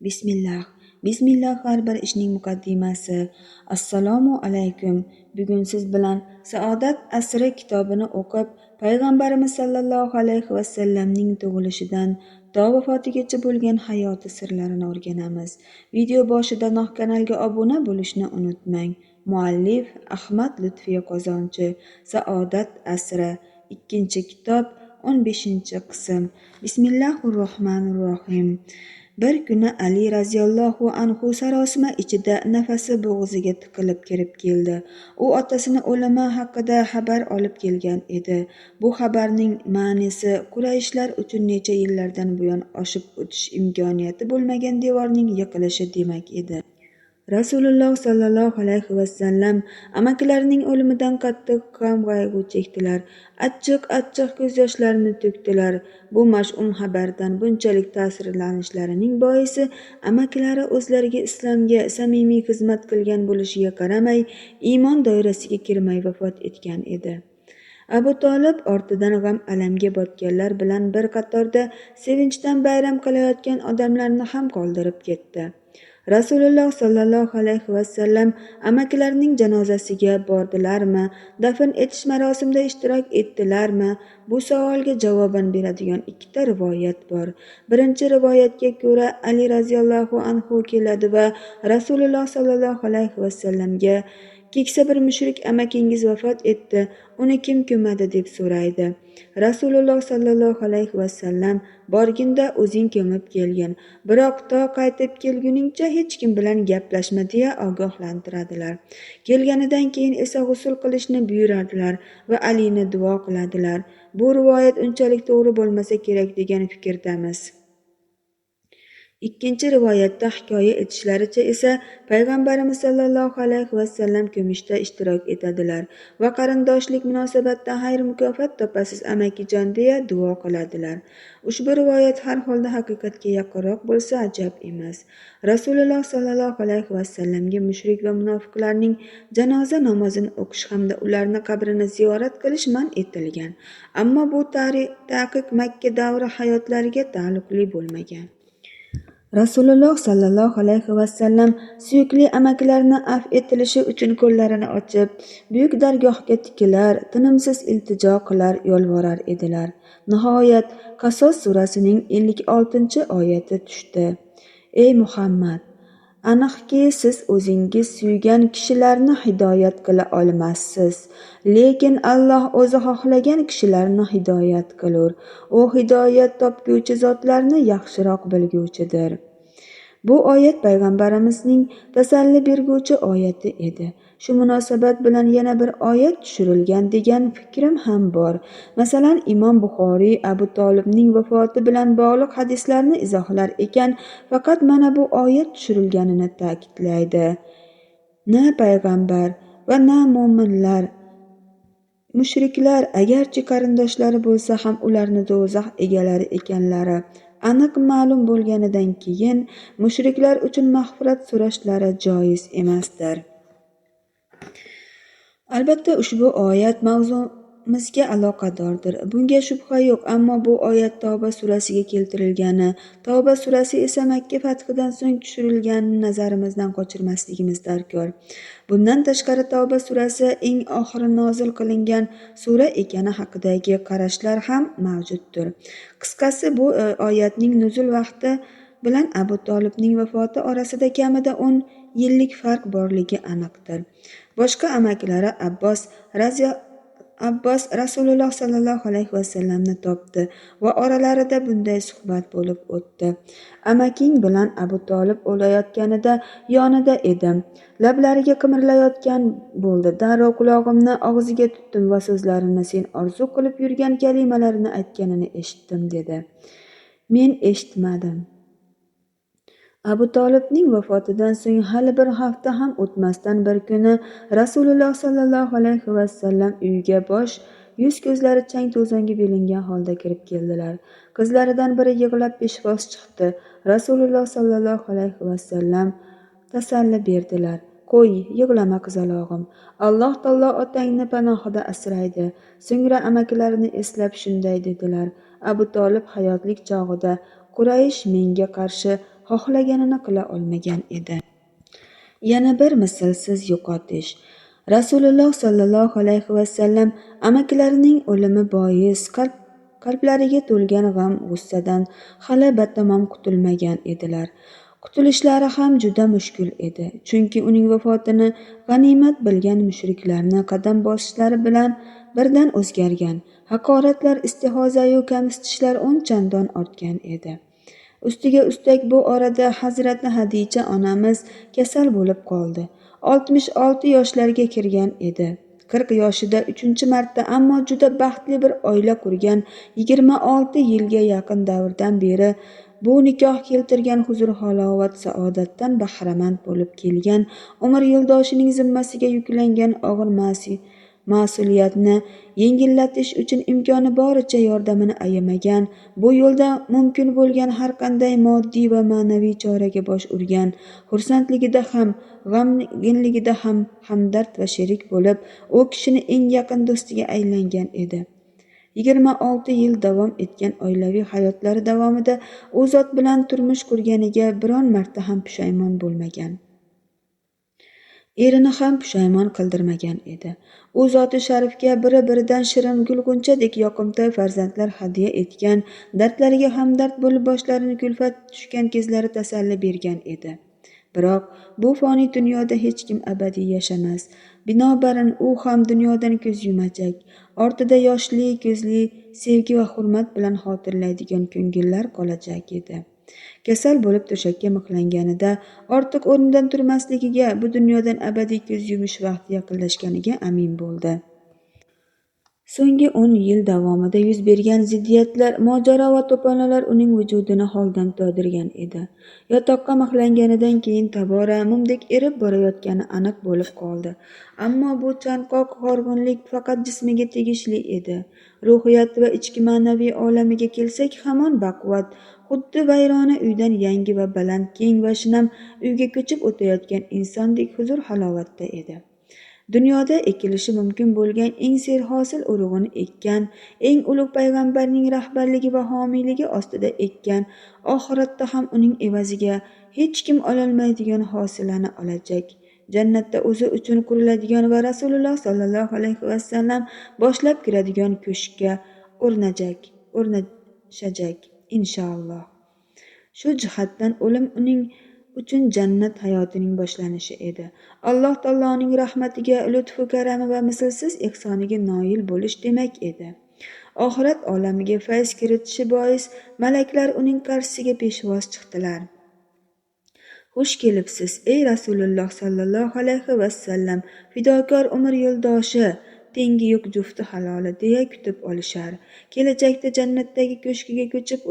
Bismillah. Bismillah har bir ishning muqaddimasi. Assalomu alaykum. Bugun siz bilan Saodat asri kitobini o'qib, Payg'ambarimiz sallallohu alayhi vasallamning tug'ilishidan to vafotigacha bo'lgan hayoti sirlarini o'rganamiz. Video boshidanoq kanalga obuna bo'lishni unutmang. Muallif Ahmad Lutfiy Qozonchi. Saodat asri, 2-kitob, 15-qism. Bismillahir-rohmanir-rohim. Bir kuni Ali roziyallohu anhu sarosima ichida nafasi bo'g'ziga tiqilib kirib keldi. U otasini o'limi haqida xabar olib kelgan edi. Bu xabarning ma'nisi Qurayshlar uchun necha yillardan buyon oshib o'tish imkoniyati bo'lmagan devorning yiqilishi demak edi. Rasululloh sallallohu alayhi vasallam amakilarining o'limidan qattiq g'am-qayg'u chekdilar. Achchiq-achchiq ko'z yoshlarini to'kdilar. Bu mash'um xabardan bunchalik ta'sirlanishlarining boisi amakilari o'zlariga islomga samimiy xizmat qilgan bo'lishiga qaramay, iymon doirasiga kirmay vafot etgan edi. Abu Tolib ortidan g'am-alamga botganlar bilan bir qatorda sevinchdan bayram qilayotgan odamlarni ham qoldirib ketdi. Rasululloh sallallohu alayhi vasallam amakilarining janozasiga bordilarmi, dafn etish marosimida ishtirok etdilarmi? Bu savolga javoban beradigan ikkita rivoyat bor. Birinchi rivoyatga ko'ra, Ali roziyallohu anhu keladi va Rasululloh sallallohu alayhi vasallamga keksa bir mushrik amakingiz vafot etdi, uni kim ko'madi deb so'raydi. Rasululloh sallallohu alayhi vasallam borginda o'zing ko'mib kelgin, biroq to qaytib kelguningcha hech kim bilan gaplashma deya ogohlantiradilar. Kelganidan keyin esa g'usul qilishni buyuradilar va Alini duo qiladilar. Bu rivoyat unchalik to'g'ri bo'lmasa kerak degan fikrdamiz. Ikkinchi rivoyatda hikoya etishlaricha esa Payg'ambarimiz sallallohu alayhi vasallam ko'mishda ishtirok etadilar va qarindoshlik munosabatdan xayr mukofot topasiz amakijon deya duo qiladilar. Ushbu rivoyat har holda haqiqatga yaqinroq bo'lsa ajab emas. Rasululloh sallallohu alayhi vasallamga mushrik va munofiqlarning janoza namozini o'qish hamda ularni qabrini ziyorat qilish man etilgan. Ammo bu taqiq Makka davri hayotlariga taalluqli bo'lmagan. Rasululloh sallallohu alayhi vasallam suyukli amakilarini afv etilishi uchun qo'llarini ochib, buyuk dargohga tikilar, tinimsiz iltijo qilar, yolvorar edilar. Nihoyat Qasos surasining 56-oyati tushdi. Ey Muhammad, aniqki siz o'zingiz suygan kishilarni hidoyat qila olmassiz, lekin Alloh o'zi xohlagan kishilarni hidoyat qilur. U hidoyat topguvchi zotlarni yaxshiroq bilguvchidir. Bu oyat payg'ambarimizning tasalli berguvchi oyati edi. Shu munosabat bilan yana bir oyat tushirilgan degan fikrim ham bor. Masalan, Imom Buxoriy Abu Tolibning vafoti bilan bog'liq hadislarni izohlar ekan, faqat mana bu oyat tushirilganini ta'kidlaydi. Na payg'ambar va na mo'minlar, mushriklar agarchi qarindoshlari bo'lsa ham ularni do'zax egalari ekanlari aniq ma'lum bo'lganidan keyin mushriklar uchun mag'firat so'rashlari joiz emasdir. Albatta ushbu oyat mavzumizga aloqadordir. Bunga shubha yo'q, ammo bu oyat Tavba surasiga keltirilgani, Tavba surasi esa Makka fathidan so'ng tushirilganini nazarimizdan qochirmasligimiz darkor. Bundan tashqari Tavba surasi eng oxiri nozil qilingan sura ekani haqidagi qarashlar ham mavjuddir. Qisqasi, bu oyatning nuzul vaqti bilan Abu Tolibning vafoti orasida kamida 10 yillik farq borligi aniqdir. Boshqa amakilari Abbos Rasululloh sallallohu alayhi vasallamni topdi va oralarida bunday suhbat bo'lib o'tdi. Amaking bilan Abu Tolib o'layotganida yonida edim. Lablariga qimirlayotgan bo'ldi. Darrov qulog'imni og'ziga tutdim va so'zlarini sen orzu qilib yurgan kalimalarini aytganini eshitdim, dedi. Men eshitmadim. Abu Tolibning vafotidan so'ng hali bir hafta ham o'tmasdan bir kuni Rasululloh sallallohu alayhi vasallam uyiga bosh, yuz ko'zlari chang to'zonga belingan holda kirib keldilar. Qizlaridan biri yig'lab peshvoz chiqdi. Rasululloh sallallohu alayhi vasallam tasalli berdilar. Qo'y, yig'lama qizalog'im. Alloh taolo otangni panohida asraydi. So'ngra amakilarini eslab shunday dedilar. Abu Tolib hayotlik chog'ida Quraysh menga qarshi xohlaganini qila olmagan edi. Yana bir mislsiz yo'qotish. Rasululloh sollallohu alayhi vasallam amakilarining o'limi bois qalblariga to'lgan g'am g'ussadan hali batamom qutulmagan edilar. Qutulishlari ham juda mushkul edi, chunki uning vafotini g'animat bilgan mushriklarni qadam bosishlari bilan birdan o'zgargan haqoratlar, istihzoyu kamsitishlar 10 chandon ortgan edi. Ustiga ustak bu orada Hazrati Hadicha onamiz kasal bo'lib qoldi. 66 yoshlarga kirgan edi. 40 yoshida 3-marta, ammo juda baxtli bir oila qurgan 26 yilga yaqin davrdan beri bu nikoh keltirgan huzur-halovat, saodatdan bahramand bo'lib kelgan umr yo'ldoshining zimmasiga yuklangan og'ir mas'uliyatni yengillatish uchun imkoni boricha yordamini ayamagan, bu yo'lda mumkin bo'lgan har qanday moddiy va ma'naviy choraga bosh urgan, xursandligida ham, g'amginligida ham hamdard va sherik bo'lib, u kishini eng yaqin do'stiga aylangan edi. 26 yil davom etgan oilaviy hayotlari davomida u zot bilan turmush qurganiga biron marta ham pushaymon bo'lmagan. Erini ham pushaymon qildirmagan edi. U zoti sharifga biri-biridan shirin gulg'unchadek yoqimtoy farzandlar hadya etgan, dardlariga hamdard bo'lib boshlarini kulfat tushgan kezlari tasalli bergan edi. Biroq bu foniy dunyoda hech kim abadiy yashamas. Binobarin u ham dunyodan ko'z yumajak, ortida yoshli ko'zli sevgi va hurmat bilan xotirlaydigan ko'ngillar qolajak edi. Kasal bo'lib to'shakka mixlanganida ortiq o'rnidan turmasligiga, bu dunyodan abadiy ko'z yumish vaqti yaqinlashganiga amin bo'ldi. So'nggi 10 yil davomida yuz bergan ziddiyatlar, mojaro va to'polonlar uning vujudini holdan toydirgan edi. Yotoqqa mixlanganidan keyin tobora mumdek erib borayotgani aniq bo'lib qoldi. Ammo bu chanqoq horg'inlik faqat jismiga tegishli edi. Ruhiyat va ichki ma'naviy olamiga kelsak, hamon baquvvat, xuddi vayrona uydan yangi va baland, keng va shinam uyga ko'chib o'tayotgan insondek huzur-halovatda edi. Dunyoda ekilishi mumkin bo'lgan eng serhosil urug'ini ekkan, eng ulug' payg'ambarning rahbarligi va homiyligi ostida ekkan, oxiratda ham uning evaziga hech kim ololmaydigan hosilani olajak. Jannatda o'zi uchun quriladigan va Rasululloh sollallohu alayhi vasallam boshlab kiradigan ko'shkka o'rnashajak inshaalloh. Shu jihatdan o'lim uning uchun jannat hayotining boshlanishi edi. Alloh taoloning rahmatiga, lutfu karami va mislsiz ehsoniga noil bo'lish demak edi. Oxirat olamiga fayz kiritishi bois malaklar uning qarshisiga peshvoz chiqdilar. Xush kelibsiz, ey Rasululloh sollallohu alayhi vasallam, fidokor umr yo'ldoshi, tengi yo'q jufti haloli deya kutib olishar. Kelajakda jannatdagi ko'shkiga ko'chib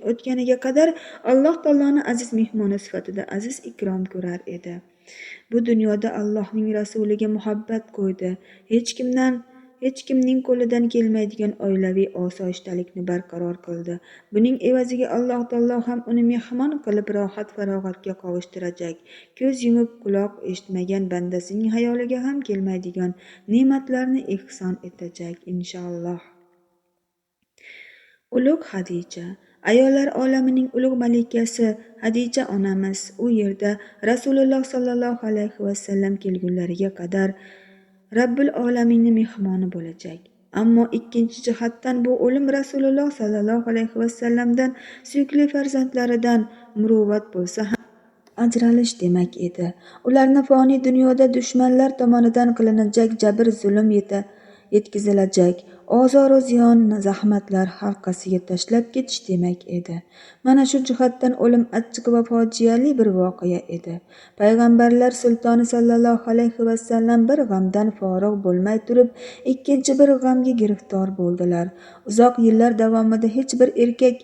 o'tganiga qadar Alloh taoloni aziz mehmoni sifatida aziz ikrom ko'rar edi. Bu dunyoda Allohning rasuliga muhabbat qo'ydi. Hech kimning qo'lidan kelmaydigan oilaviy osoyishtalikni barqaror qildi. Buning evaziga Alloh taolo ham uni mehmon qilib rohat farog'atga qovushtirajak. Ko'z yumib quloq eshitmagan bandasining xayoliga ham kelmaydigan ne'matlarni ehson etajak inshaalloh. Ulug' Hadicha, ayollar olamining ulug' malikasi Hadicha onamiz u yerda Rasululloh sollallohu alayhi vasallam kelgunlariga qadar Rabbul olaminning mehmoni bo'lajak. Ammo ikkinchi jihatdan bu o'lim Rasululloh sollallohu alayhi vasallamdan, suyukli farzandlaridan muruvvat bo'lsa ham ajralish demak edi. Ularni foniy dunyoda dushmanlar tomonidan qilinajak jabr zulm yetkazilajak ozoru ziyon zahmatlar halqasiga tashlab ketish demak edi. Mana shu jihatdan o'lim achchiq va fojiali bir voqea edi. Payg'ambarlar sultoni sollallohu alayhi vasallam bir g'amdan forig' bo'lmay turib, ikkinchi bir g'amga giriftor bo'ldilar. Uzoq yillar davomida hech bir erkak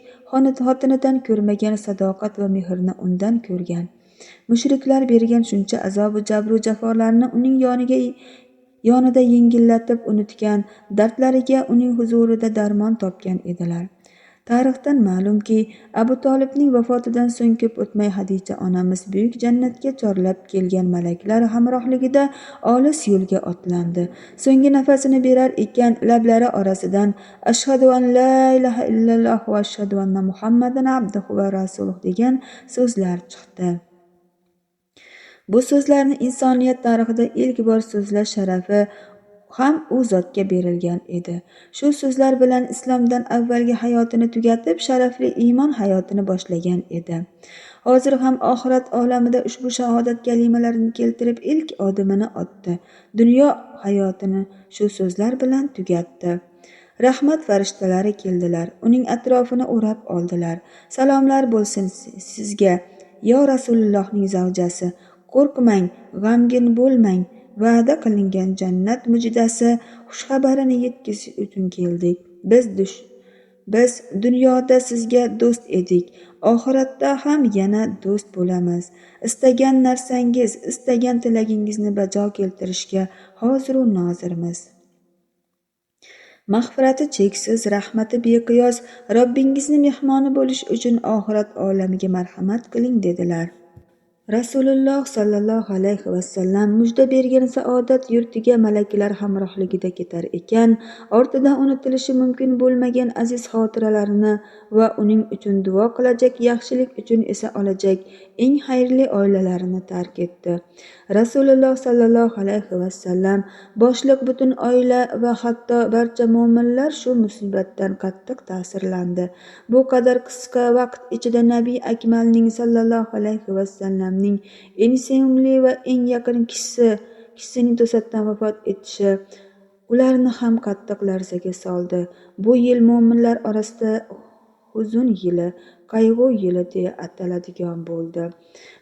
xotinidan ko'rmagan sadoqat va mehrni undan ko'rgan. Mushriklar bergan shuncha azobu jabru jafolarni uning yonida yengillatib unutgan, dardlariga uning huzurida darmon topgan edilar. Tarixdan ma'lumki, Abu Tolibning vafotidan so'ng ko'p o'tmay Hadicha onamiz buyuk jannatga chorlab kelgan malaklar hamrohligida olis yo'lga otlandi. So'nggi nafasini berar ekan, lablari orasidan ashhadu an la ilaha illalloh va ashhadu anna Muhammadan abduhu va rasuluh degan so'zlar chiqdi. Bu so'zlarni insoniyat tarixida ilk bor so'zlash sharafi ham u zotga berilgan edi. Shu so'zlar bilan islomdan avvalgi hayotini tugatib, sharafli iymon hayotini boshlagan edi. Hozir ham oxirat olamida ushbu shahodat kalimalarini keltirib ilk odimini otdi. Dunyo hayotini shu so'zlar bilan tugatdi. Rahmat farishtalari keldilar, uning atrofini o'rab oldilar. Salomlar bo'lsin sizga, yo Rasulullohning zavjasi. Qo'rqmang, g'amgin bo'lmang. Va'da qilingan jannat mujdasi xushxabarini yetkazish uchun keldik. Biz dunyoda sizga do'st edik, oxiratda ham yana do'st bo'lamiz. Istagan narsangiz, istagan tilagingizni bajo keltirishga hoziru nozirmiz. Mag'firati cheksiz, rahmati beqiyos Robbingizni mehmoni bo'lish uchun oxirat olamiga marhamat qiling dedilar. Rasululloh sallallohu alayhi vasallam mujda bergan saodat yurtiga malaklar hamrohligida ketar ekan, ortidan unutilishi mumkin bo'lmagan aziz xotiralarini va uning uchun duo qilajak, yaxshilik uchun esa olajak eng xayrli oilalarini tark etdi. Rasululloh sallallohu alayhi vasallam boshliq butun oila va hatto barcha mo'minlar shu musibatdan qattiq ta'sirlandi. Bu qadar qisqa vaqt ichida Nabiy Akmalning sallallohu alayhi vasallamning eng sevimli va eng yaqin kishisining to'satdan vafot etishi ularni ham qattiq larzaga soldi. Bu yil mo'minlar orasida huzun yili, qayg'u yili deya ataladigan bo'ldi.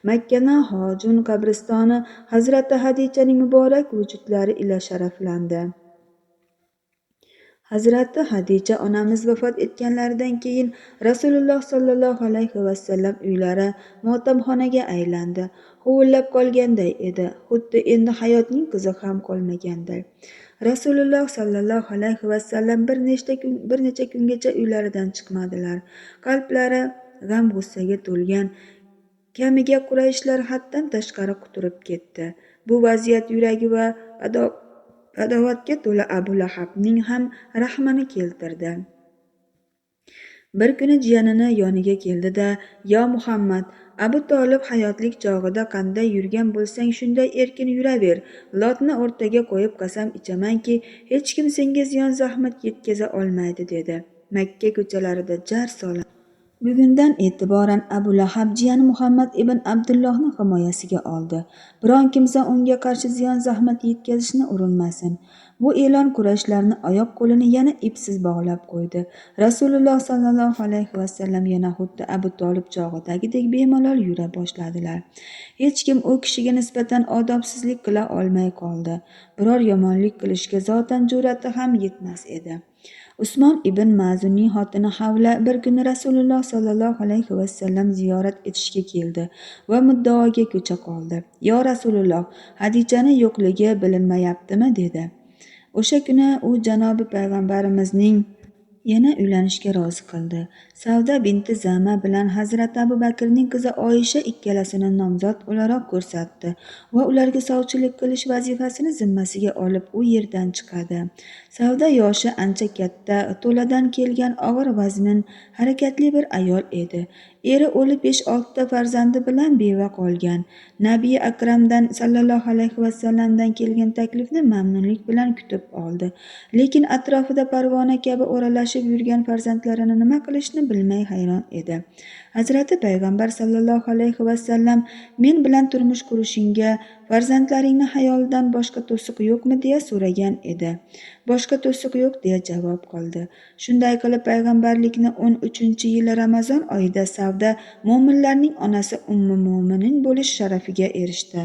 Makkani Hojun qabristoni Hazrati Hadichaning muborak vujudlari ila sharaflandi. Hazrati Hadicha onamiz vafot etganlaridan keyin Rasululloh sallallohu alayhi vasallam uylari motamxonaga aylandi. Huvillab qolganday edi, xuddi endi hayotning qizig'i ham qolmaganday. Rasululloh sallallohu alayhi vasallam bir necha kungacha uylaridan chiqmadilar. Qalblari g'am-g'ussaga to'lgan, kamiga Qurayshlar haddan tashqari quturib ketdi. Bu vaziyat yuragi va adovatga to'la Abu Lahabning ham rahmini keltirdi. Bir kuni jiyanini yoniga keldi-da, "Yo Muhammad, Abu Tolib hayotlik chog'ida qanday yurgan bo'lsang, shunday erkin yuraver. Lotni o'rtaga qo'yib qasam ichamanki, hech kim senga ziyon zahmat yetkaza olmaydi" dedi. Makka ko'chalarida jar solindi. Bugundan e'tiboran Abu Lahab jiyani Muhammad ibn Abdullohni himoyasiga oldi. Biron kimsa unga qarshi ziyon zahmat yetkazishni urinmasin. Bu e'lon Qurayshlarni oyoq qo'lini yana ipsiz bog'lab qo'ydi. Rasululloh sallallohu alayhi vasallam yana xuddi Abu Tolib chog'idagidek bemalol yura boshladilar. Hech kim u kishiga nisbatan odobsizlik qila olmay qoldi. Biror yomonlik qilishga zotan jur'ati ham yetmas edi. Usmon ibn Mazunning xotini Havla bir kuni Rasululloh sallallohu alayhi vasallam ziyorat etishga keldi va muddaoga ko'cha qoldi. "Yo Rasululloh, Hadichani yo'qligi bilinmayaptimi?" dedi. O'sha kuni u janobi payg'ambarimizning yana uylanishga rozi qildi. Savda binti Zama bilan Hazrati Abu Bakrning qizi Oyisha ikkalasini nomzod o'laroq ko'rsatdi va ularga sovchilik qilish vazifasini zimmasiga olib u yerdan chiqadi. Savda yoshi ancha katta, to'ladan kelgan og'ir vazmin, harakatli bir ayol edi. Eri o'lib 5-6 ta farzandi bilan beva qolgan. Nabiy Akramdan sallallohu alayhi vasallamdan kelgan taklifni mamnunlik bilan kutib oldi. Lekin atrofida parvona kabi o'ralashib yurgan farzandlarini nima qilishni bilmay hayron edi. Hazrati Payg'ambar sallallohu alayhi vasallam men bilan turmush qurishingga farzandlaringni hayolidan boshqa to'siq yo'qmi deya so'ragan edi. Boshqa to'siq yo'q deya javob qildi. Shunday qilib payg'ambarlikni 13-yili Ramazon oyida Savda mo'minlarning onasi Ummu Mo'minin bo'lish sharafiga erishdi.